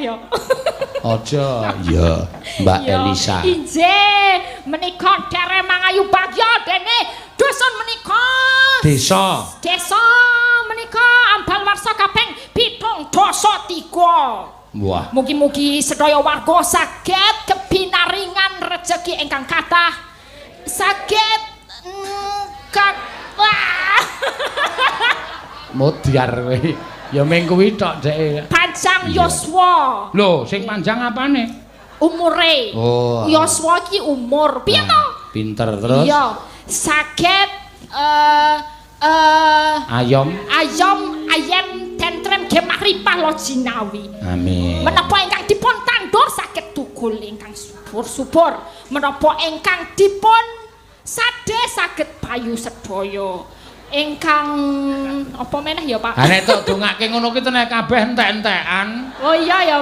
meneh ya. Aja. Ya, Mbak Elisa. Injih, menika derek mangayu bagya dene dusun menika. Desa. Desa menika Ambal Warsa kaping 73. Wah. Mugi-mugi sedaya warga saged kebinaringan rejeki ingkang kathah. Saged kak wah. Modyar kowe. Ya mung kuwi tok dheke. Panjang yuswa. Lho, sing panjang apane? Umure. Oh. Yuswa iki umur. Piye to? Pinter terus. Iya, saged Ayom. Ayom ayem tentrem gemah ripah loh jinawi. Amin. Menapa ingkang dipun tandur saged tukul ingkang subur-subur. Menapa ingkang dipun sade saged payu sedaya. Ingkang apa meneh ya, Pak? Ha nek tok dongake ngono ki tenek kabeh entek-entekan. Oh iya ya, Pak.